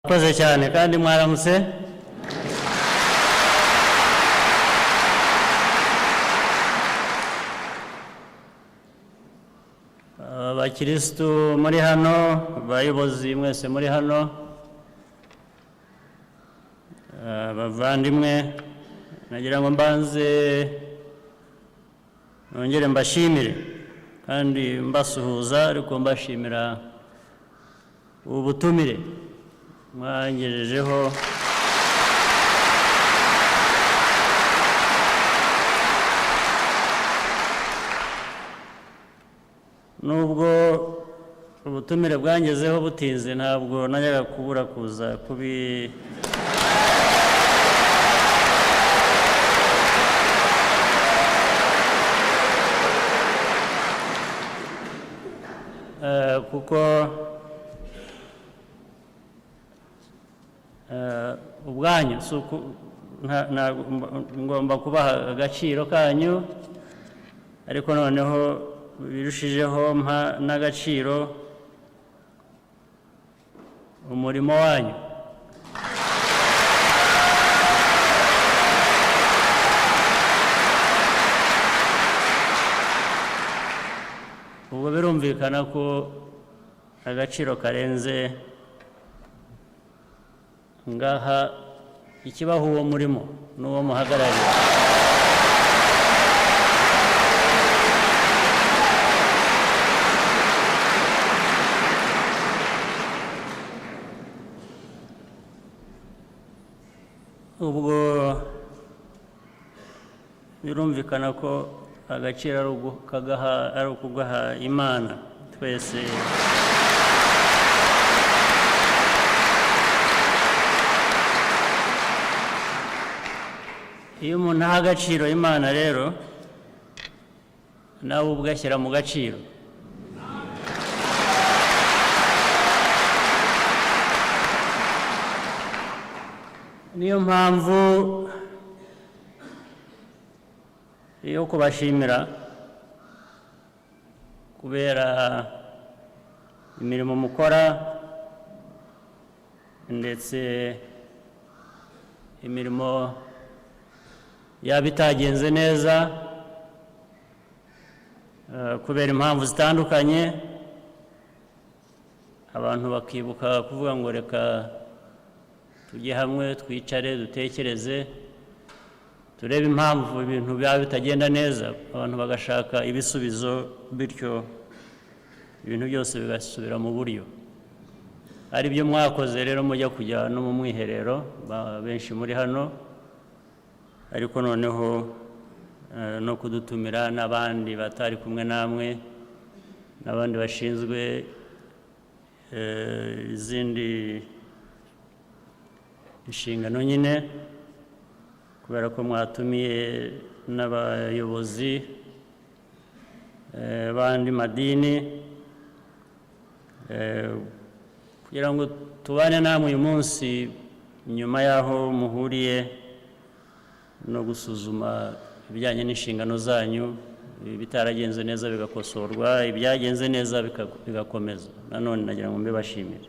Murakoze cyane kandi mwaramutse. Abakirisitu muri hano, abayobozi mwese muri hano, abavandimwe, nagira ngo mbanze nongere mbashimire kandi mbasuhuza, ariko mbashimira ubu butumire mwangejejeho. Nubwo ubutumire bwangezeho butinze, ntabwo najyaga kubura kuza kubi kuko ubwanyu si ngomba kubaha agaciro kanyu, ariko noneho birushijeho mpa n'agaciro umurimo wanyu. Ubwo birumvikana ko agaciro karenze ngaha ikibaho uwo murimo n'uwo muhagarariye. Ubwo birumvikana ko agaciro ari ukagaha, ari ukugaha Imana twese. Iyo umuntu aha agaciro Imana rero, nawe ubwo ashyira mu gaciro. Niyo mpamvu yo kubashimira kubera imirimo mukora, ndetse imirimo yaba itagenze neza kubera impamvu zitandukanye, abantu bakibuka kuvuga ngo reka tujye hamwe, twicare, dutekereze, turebe impamvu ibintu byaba bitagenda neza, abantu bagashaka ibisubizo, bityo ibintu byose bigasubira mu buryo. Ari byo mwakoze rero mujya kujya no mu mwiherero, benshi muri hano, ariko noneho no kudutumira n'abandi batari kumwe namwe, n'abandi bashinzwe izindi inshingano nyine, kubera ko mwatumiye n'abayobozi b'andi madini, kugira ngo tubane namwe uyu munsi nyuma y'aho muhuriye no gusuzuma ibijyanye n'inshingano zanyu, ibitaragenze neza bigakosorwa, ibyagenze neza bigakomeza. Nanone nagira ngo mbibashimire.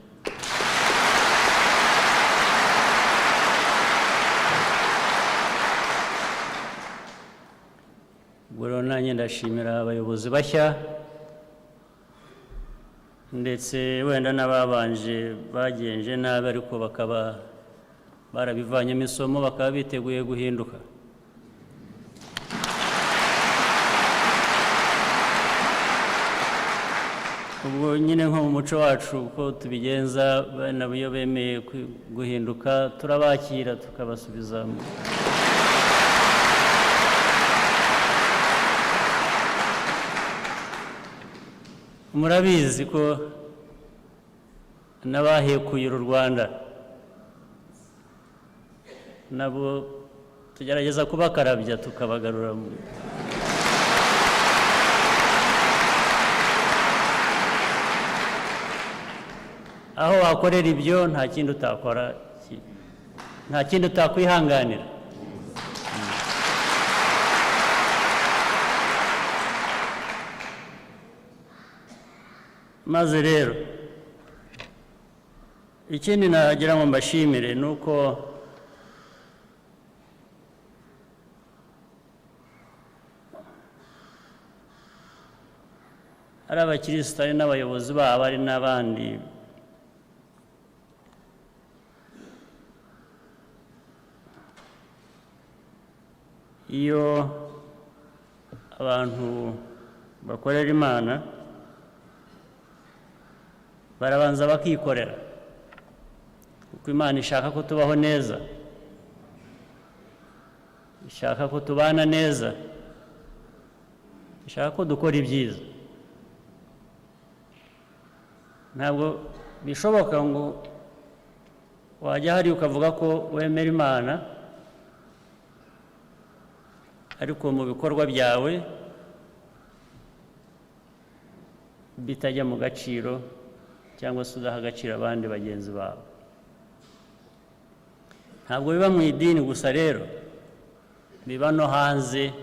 Ubwo rero nanjye ndashimira abayobozi bashya, ndetse wenda n'ababanje bagenje nabi, ariko bakaba barabivanyemo isomo, bakaba biteguye guhinduka. Ubwo nyine nko mu muco wacu uko tubigenza, bene abo iyo bemeye guhinduka turabakira, tukabasubiza mu Murabizi ko n'abahekuye uru Rwanda nabo tugerageza kubakarabya, tukabagarura mu aho wakorera ibyo. Nta kindi utakora, nta kindi utakwihanganira. Maze rero Ikindi nagira ngo mbashimire ni uko ari abakirisitu, ari n'abayobozi babo, ari n'abandi iyo abantu bakorera Imana barabanza bakikorera, kuko Imana ishaka ko tubaho neza, ishaka ko tubana neza, ishaka ko dukora ibyiza. Ntabwo bishoboka ngo wajya hari ukavuga ko wemera Imana, ariko mu bikorwa byawe bitajya mu gaciro cyangwa se udaha agaciro abandi bagenzi bawe. Ntabwo biba mu idini gusa rero, biba no hanze,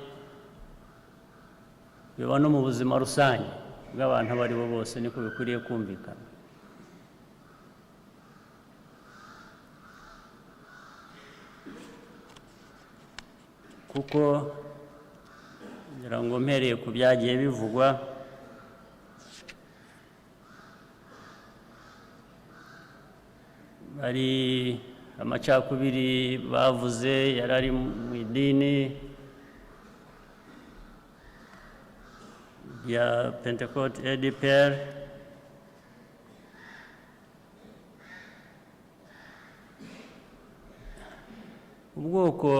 biba no mu buzima rusange bw'abantu abo ari bo bose, niko bikwiriye kumvikana. Kuko ngira ngo mpereye ku byagiye bivugwa, ari amacakubiri bavuze yari ari mu idini ya Pentecote ADPR, ubwoko,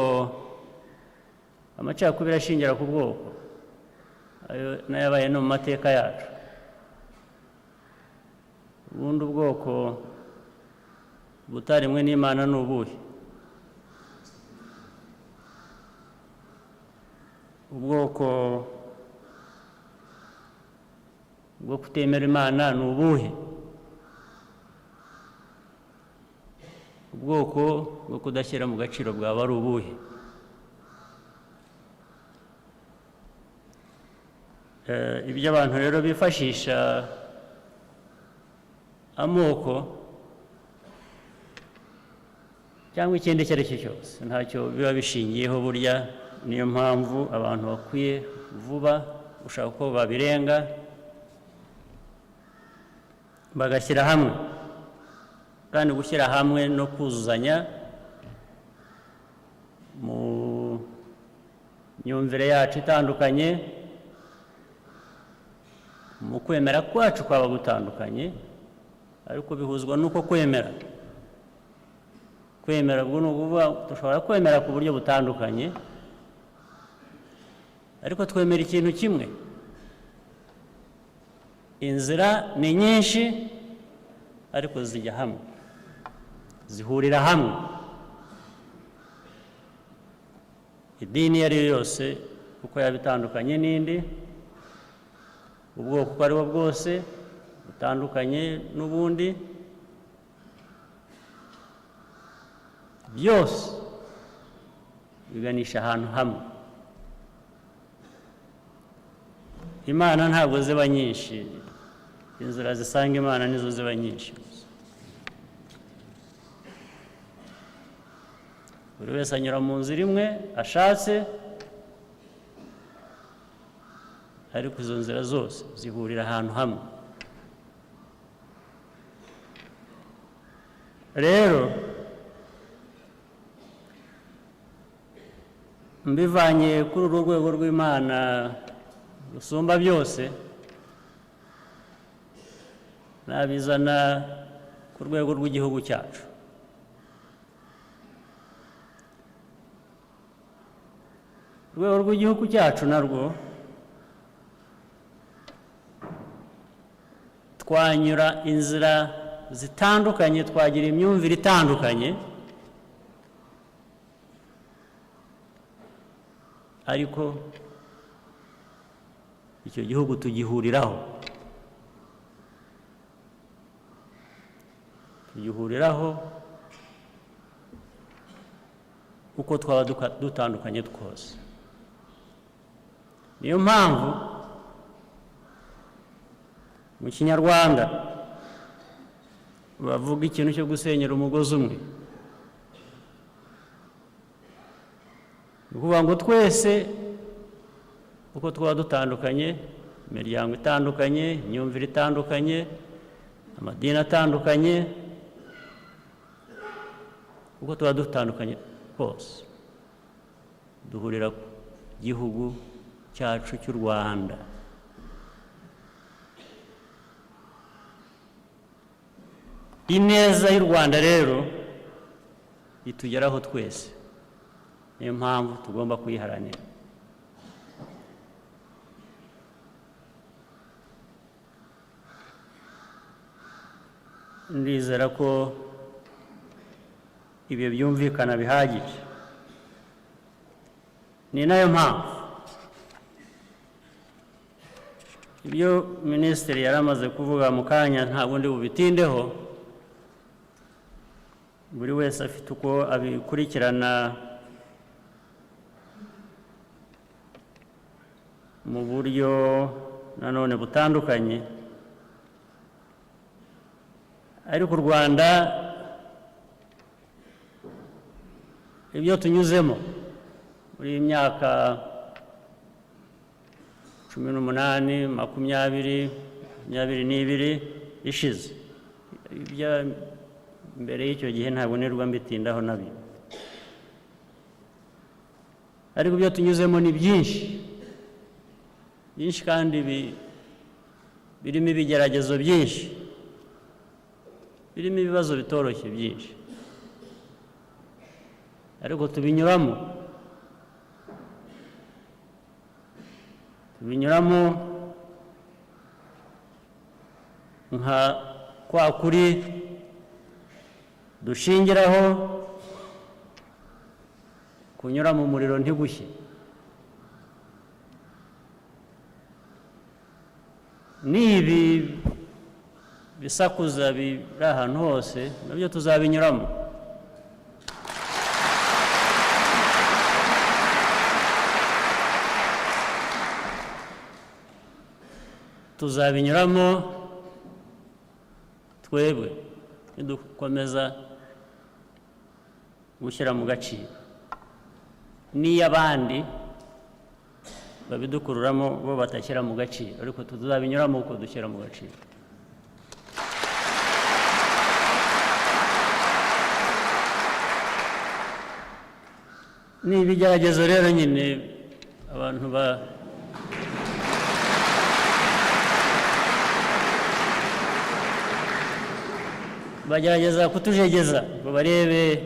amacakubiri ashingira ku bwoko, ayo nayabaye no mu mateka yacu. Ubundi ubwoko butarimwe n'Imana ni ubuhe? Ubwoko bwo kutemera Imana ni ubuhe? Ubwoko bwo kudashyira mu gaciro bwaba ari ubuhe? Ibyo abantu rero bifashisha amoko cyangwa ikindi icyo ari cyo cyose, ntacyo biba bishingiyeho burya. Niyo mpamvu abantu bakwiye vuba gushaka uko babirenga bagashyira hamwe, kandi gushyira hamwe no kuzuzanya mu myumvire yacu itandukanye, mu kwemera kwacu kwaba gutandukanye, ariko bihuzwa n'uko kwemera. Kwemera ubwo ni ukuvuga dushobora kwemera ku buryo butandukanye, ariko twemera ikintu kimwe. Inzira ni nyinshi ariko zijya hamwe, zihurira hamwe. Idini iyo ari yo yose uko yaba itandukanye n'indi, ubwoko uko ari bwo bwose butandukanye n'ubundi, byose biganisha ahantu hamwe. Imana ntabwo ziba nyinshi, inzira zisanga Imana nizo ziba nyinshi. Buri wese anyura mu nzira imwe ashatse, ariko izo nzira zose zihurira ahantu hamwe. Rero mbivanye kuri uru rwego rw'Imana rusumba byose, nabizana ku rwego rw'igihugu cyacu. Urwego rw'igihugu cyacu narwo twanyura inzira zitandukanye, twagira imyumvire itandukanye, ariko icyo gihugu tugihuriraho, tugihuriraho uko twaba dutandukanye twose. Niyo mpamvu mu Kinyarwanda Bavuga ikintu cyo gusenyera umugozi umwe, ni ukuvuga ngo twese uko twaba dutandukanye, imiryango itandukanye, imyumvire itandukanye, amadini atandukanye, uko tuba dutandukanye kose, duhurira ku gihugu cyacu cy'u Rwanda. Ineza y'u Rwanda rero itugeraho twese, niyo mpamvu tugomba kuyiharanira. Ndizera ko ibyo byumvikana bihagije. Ni nayo mpamvu ibyo minisitiri yari amaze kuvuga mu kanya ntabwo ndi bubitindeho, buri wese afite uko abikurikirana mu buryo nanone butandukanye, ariko u Rwanda ibyo tunyuzemo muri iyi myaka 18, 20, 22 ishize, mbere y'icyo gihe ntabwo nirwa mbitindaho nabyo, ariko ibyo tunyuzemo ni byinshi byinshi kandi birimo ibigeragezo byinshi, birimo ibibazo bitoroshye byinshi, ariko tubinyuramo nka kwa kuri dushingiraho kunyura mu muriro ntigushye. Nibi bisakuza biri ahantu hose nabyo tuzabinyuramo. Tuzabinyuramo twebwe nidukomeza gushyira mu gaciro, n'iyo abandi babidukururamo bo batashyira mu gaciro, ariko tuzabinyuramo uko dushyira mu gaciro. Ni ibigeragezo rero nyine abantu bagerageza kutujegeza ngo barebe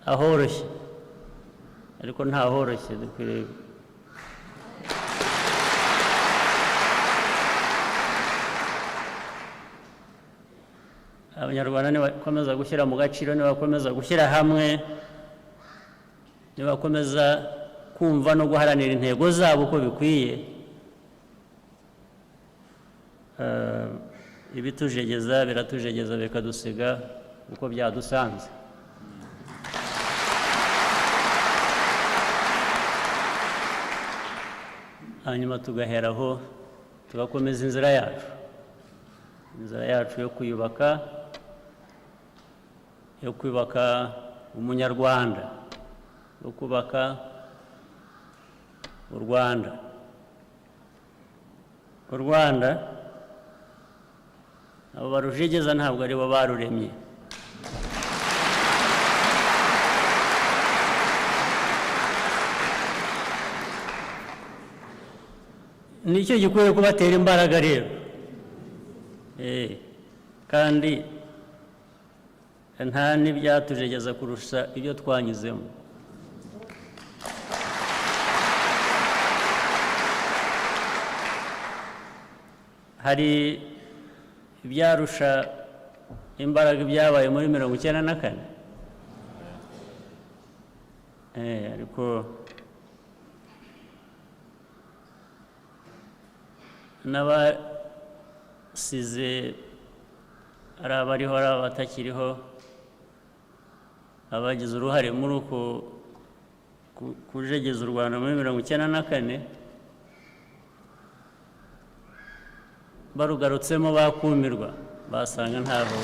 ahoroshye, ariko nta horoshye dukwiriye. Abanyarwanda nibakomeza gushyira mu gaciro, nibakomeza gushyira hamwe, nibakomeza kumva no guharanira intego zabo uko bikwiye, ibitujegeza biratujegeza bikadusiga uko byadusanze. Hanyuma tugaheraho tugakomeza inzira yacu, inzira yacu yo kwiyubaka, yo kubaka umunyarwanda, yo kubaka u Rwanda. U Rwanda abo barujegeza ntabwo ari bo baruremye. Nicyo gikwiye kubatera imbaraga rero, kandi nta n'ibyatujegeza kurusha ibyo twanyuzemo. Hari ibyarusha imbaraga ibyabaye muri 94, ariko n'abasize ari abariho ari abatakiriho, abagize uruhare muri uko kujegeza u Rwanda muri 94, Barugarutsemo bakumirwa, basanga ntaho.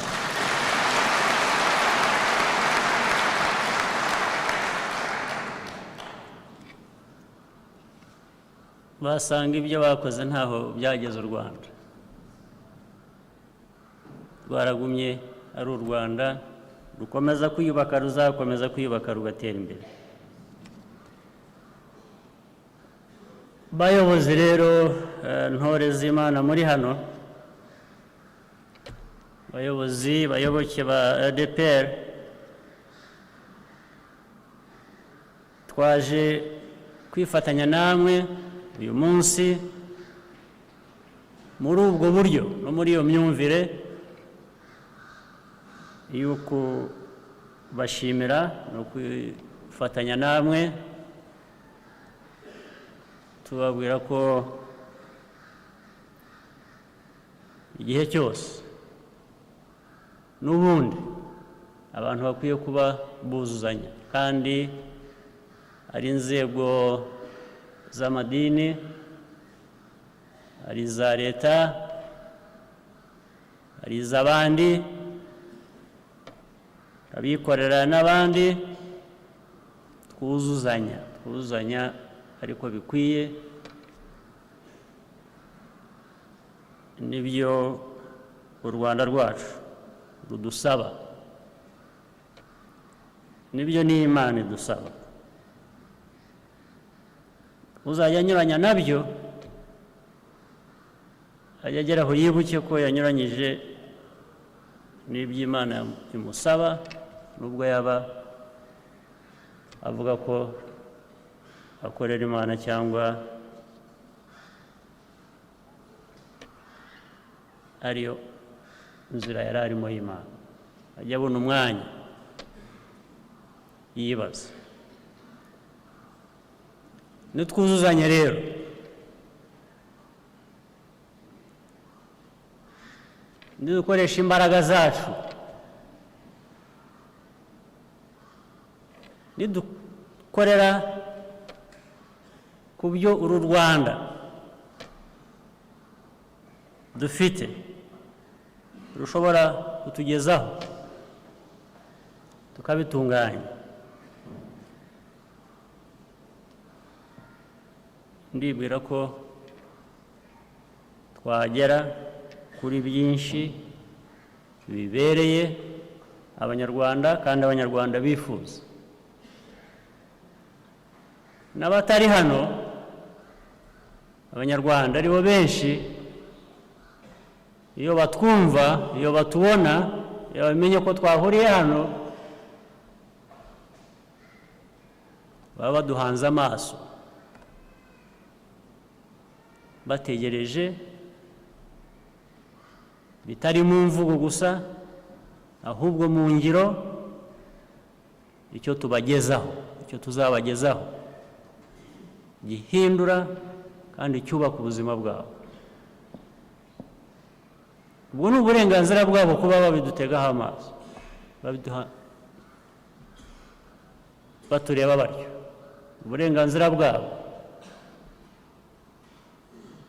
Basanga ibyo bakoze ntaho byageze. U Rwanda rwaragumye ari u Rwanda, rukomeza kwiyubaka, ruzakomeza kwiyubaka, rugatera imbere. Bayobozi rero, ntore z'Imana muri hano, bayobozi, bayoboke ba ADEPR, twaje kwifatanya namwe uyu munsi muri ubwo buryo no muri iyo myumvire y'uko bashimira no kwifatanya namwe, tubabwira ko igihe cyose n'ubundi abantu bakwiye kuba buzuzanya, kandi ari inzego z'amadini, ari iza leta, ari iz'abandi, abikorera n'abandi, twuzuzanya, twuzuzanya ariko bikwiye. Nibyo u Rwanda rwacu rudusaba, nibyo n'Imana idusaba. Uzajya anyuranya nabyo ajya agera aho yibuke ko yanyuranyije n'iby'Imana imusaba, nubwo yaba avuga ko akorera Imana cyangwa ariyo nzira yari arimo y'Imana. Ajya abona umwanya yibaza. Nitwuzuzanye rero, nidukoresha imbaraga zacu, nidukorera ku byo uru Rwanda dufite rushobora kutugezaho, tukabitunganya, ndibwira ko twagera kuri byinshi bibereye Abanyarwanda kandi Abanyarwanda bifuza. N'abatari hano, Abanyarwanda aribo benshi, iyo batwumva, iyo batubona, iyo bamenye ko twahuriye hano, baba baduhanze amaso, bategereje bitari mu mvugo gusa, ahubwo mu ngiro, icyo tubagezaho, icyo tuzabagezaho gihindura kandi cyubaka ubuzima bwabo. Ubwo ni uburenganzira bwabo kuba babidutegaho amaso, babiduha, batureba batyo, uburenganzira bwabo.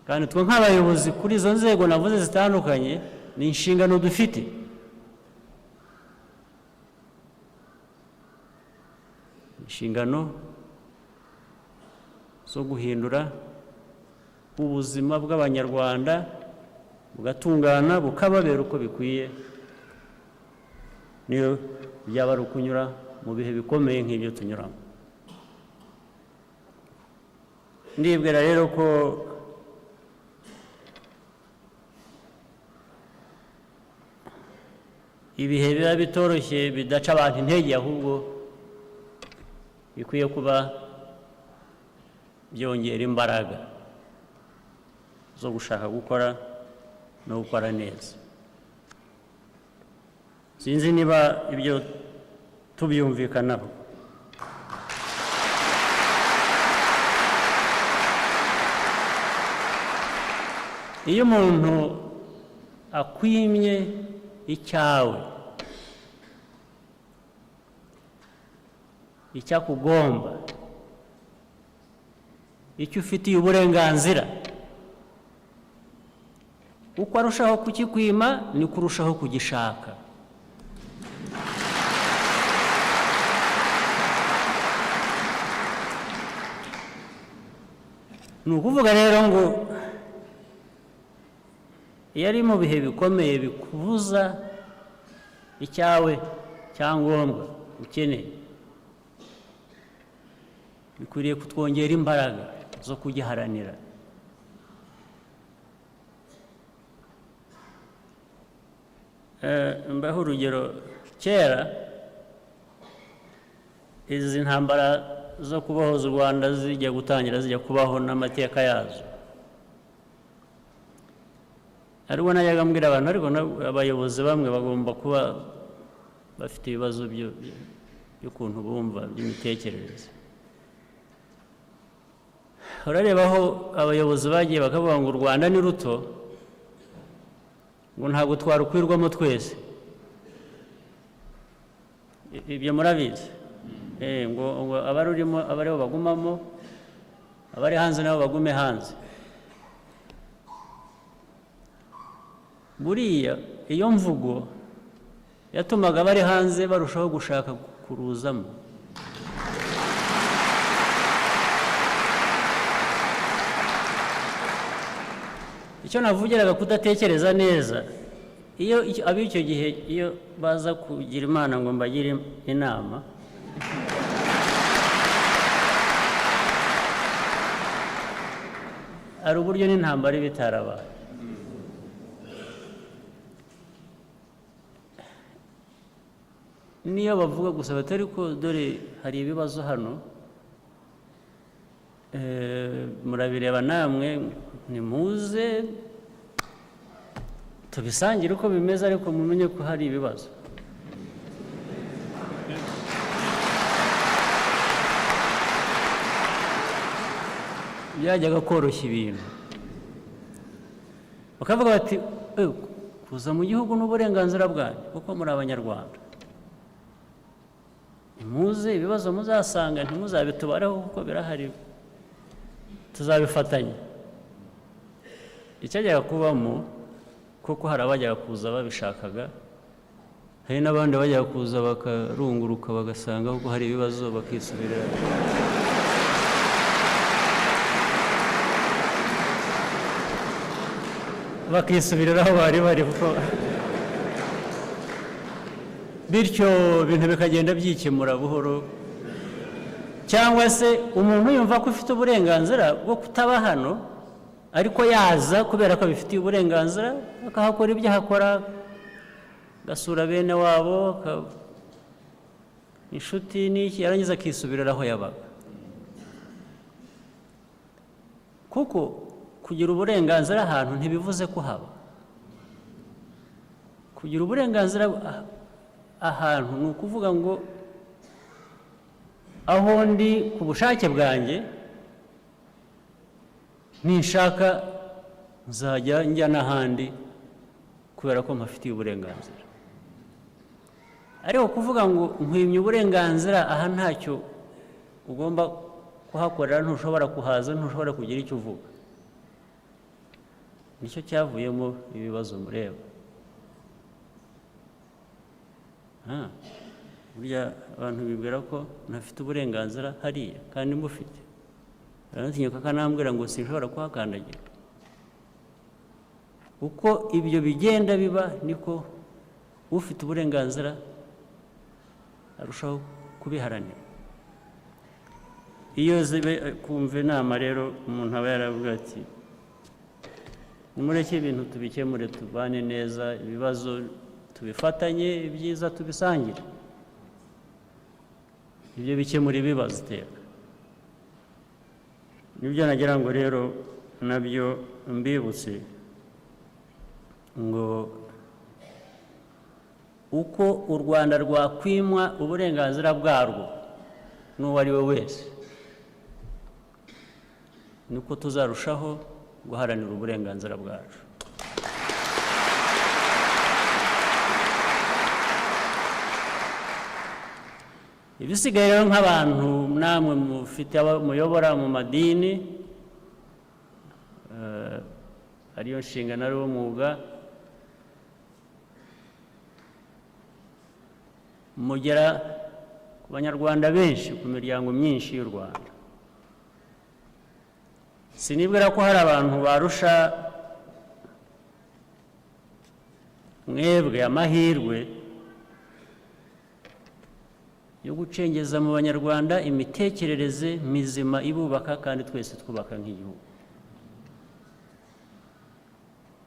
Kandi twe nk'abayobozi kuri izo nzego navuze zitandukanye, ni inshingano dufite inshingano zo guhindura ubuzima bw'Abanyarwanda, bugatungana, bukababera uko bikwiye, niyo byaba ari ukunyura mu bihe bikomeye nk'ibyo tunyuramo. Ndibwira rero ko ibihe biba bitoroshye bidaca abantu intege, ahubwo bikwiye kuba byongera imbaraga zo gushaka gukora no gukora neza. Sinzi niba ibyo tubyumvikanaho. Iyo umuntu akwimye icyawe, icyakugomba, icyo ufitiye uburenganzira, Uko arushaho kukikwima, niko urushaho kugishaka. Ni ukuvuga rero ngo iyo ari mu bihe bikomeye bikubuza icyawe, cyangombwa ukeneye, bikwiriye kutwongera imbaraga zo kugiharanira. Mbaho urugero, kera izi ntambara zo kubohoza u Rwanda zijya gutangira, zijya kubaho n'amateka yazo, ariko najyaga mbwira abantu, ariko abayobozi bamwe bagomba kuba bafite ibibazo by'ukuntu bumva, by'imitekerereze. Urareba aho abayobozi bagiye bakavuga ngo u Rwanda ni ruto, ngo ntabwo twarukwirwamo twese. Ibyo murabizi. Ngo abarurimo abariho bagumamo, abari hanze nabo bagume hanze. Buriya iyo mvugo yatumaga abari hanze barushaho gushaka kuruzamo. Icyo navugiraga kudatekereza neza, iyo ab'icyo gihe iyo baza kugira Imana ngo mbagire inama, hari uburyo n'intambara iba itarabaye. Niyo bavuga gusa bati ariko dore hari ibibazo hano, murabireba namwe, nimuze tubisangire uko bimeze, ariko mumenye ko hari ibibazo. Byajyaga koroshya ibintu, bakavuga bati kuza mu gihugu n'uburenganzira bwanyu kuko muri abanyarwanda, nimuze ibibazo muzasanga ntimuzabitubareho kuko birahari, tuzabifatanya. Icyajyaga kubamo, kuko hari abajyaga kuza babishakaga, hari n'abandi bajyaga kuza bakarunguruka bagasanga kuko hari ibibazo bakisubirira. Bakisubirira aho bari bari, kuko bityo ibintu bikagenda byikemura buhoro. Cyangwa se umuntu yumva ko ufite uburenganzira bwo kutaba hano, ariko yaza kubera ko abifitiye uburenganzira, akahakora ibyo ahakora, agasura bene wabo, inshuti n'iki, yarangiza akisubirira aho yabaga. Kuko kugira uburenganzira ahantu ntibivuze ko haba. Kugira uburenganzira ahantu ni ukuvuga ngo aho ndi ku bushake bwanjye, ninshaka nzajya njya n'ahandi kubera ko mpafitiye uburenganzira. Ariko kuvuga ngo nkwimye uburenganzira aha ntacyo ugomba kuhakorera, ntushobora kuhaza, ntushobora kugira icyo uvuga, nicyo cyavuyemo ibibazo mureba. Burya abantu bibwira ko ntafite uburenganzira hariya kandi mbufite, baranatinyuka akanambwira ngo sinshobora kuhakandagira. Uko ibyo bigenda biba niko ufite uburenganzira arushaho kubiharanira. Iyo zibe kumva inama rero, umuntu aba yaravuga ati nimureke ibintu tubikemure, tubane neza, ibibazo tubifatanye, ibyiza tubisangire. Ibyo bikemura ibibazo iteka. Nibyo nagira ngo rero nabyo mbibutse, ngo uko u Rwanda rwakwimwa uburenganzira bwarwo n'uwo ari we wese, niko tuzarushaho guharanira uburenganzira bwacu. Ibisigaye rero nk'abantu namwe mufite abo muyobora mu madini, Ariyo nshingano, ari wo mwuga, mugera ku Banyarwanda benshi, ku miryango myinshi y'u Rwanda. Sinibwira ko hari abantu barusha mwebwe amahirwe yo gucengeza mu Banyarwanda imitekerereze mizima ibubaka, kandi twese twubaka nk'igihugu.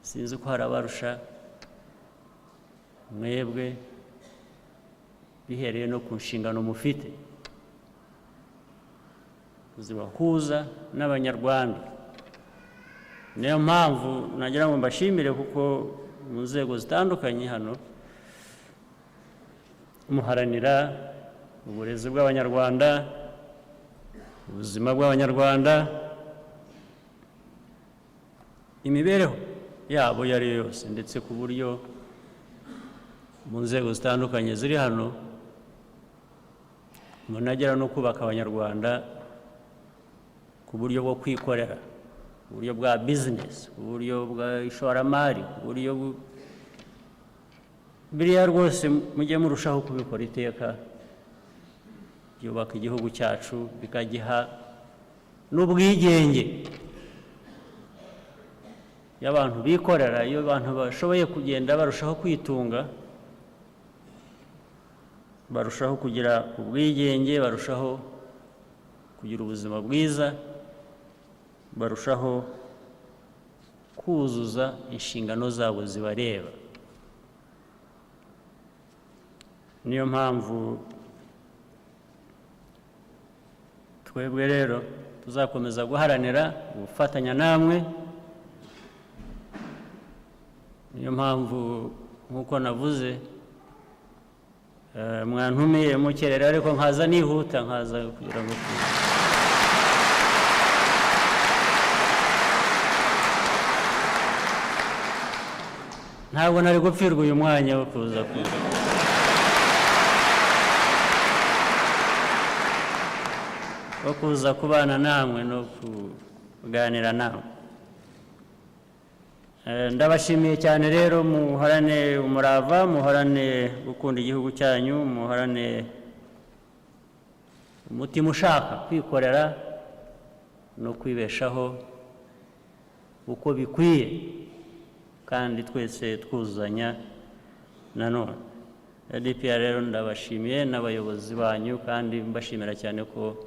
Sinzi ko hari abarusha mwebwe, bihereye no ku nshingano mufite zibahuza n'Abanyarwanda. Niyo mpamvu nagira ngo mbashimire, kuko mu nzego zitandukanye hano muharanira uburezi bw'Abanyarwanda, ubuzima bw'Abanyarwanda, imibereho yabo iyo ari yo yose, ndetse ku buryo mu nzego zitandukanye ziri hano munagera no kubaka Abanyarwanda ku buryo bwo kwikorera, ku buryo bwa bizinesi, ku buryo bw'ishoramari, ku buryo biriya rwose mujye murushaho kubikora iteka, byubaka igihugu cyacu, bikagiha n'ubwigenge. Iyo abantu bikorera, iyo abantu bashoboye kugenda barushaho kwitunga, barushaho kugira ubwigenge, barushaho kugira ubuzima bwiza, barushaho kuzuza inshingano zabo zibareba. Niyo mpamvu twebwe rero tuzakomeza guharanira gufatanya namwe. Niyo mpamvu, nk'uko navuze, mwantumiye mukerera, ariko nkaza nihuta, nkaza kugira ngo ntabwo nari gupfirwa uyu mwanya wo kuza kubana namwe no kuganira namwe. Ndabashimiye cyane rero. Muhorane umurava, muhorane gukunda igihugu cyanyu, muhorane umutima ushaka kwikorera no kwibeshaho uko bikwiye, kandi twese twuzuzanya. Nanone ADEPR rero ndabashimiye n'abayobozi banyu, kandi mbashimira cyane ko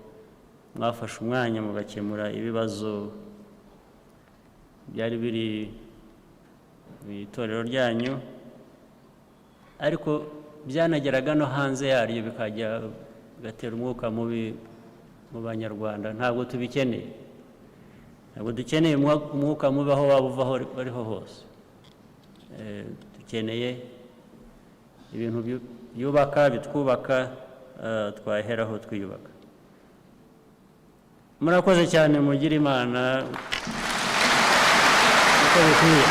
mwafashe umwanya mugakemura ibibazo byari biri mu itorero ryanyu, ariko byanageraga no hanze yaryo, bikajya bigatera umwuka mubi mu Banyarwanda. Ntabwo tubikeneye, ntabwo dukeneye umwuka mubi aho waba uva aho ariho hose. Dukeneye ibintu byubaka, bitwubaka, twaheraho twiyubaka. Murakoze cyane, mugire Imana uko bikwiye.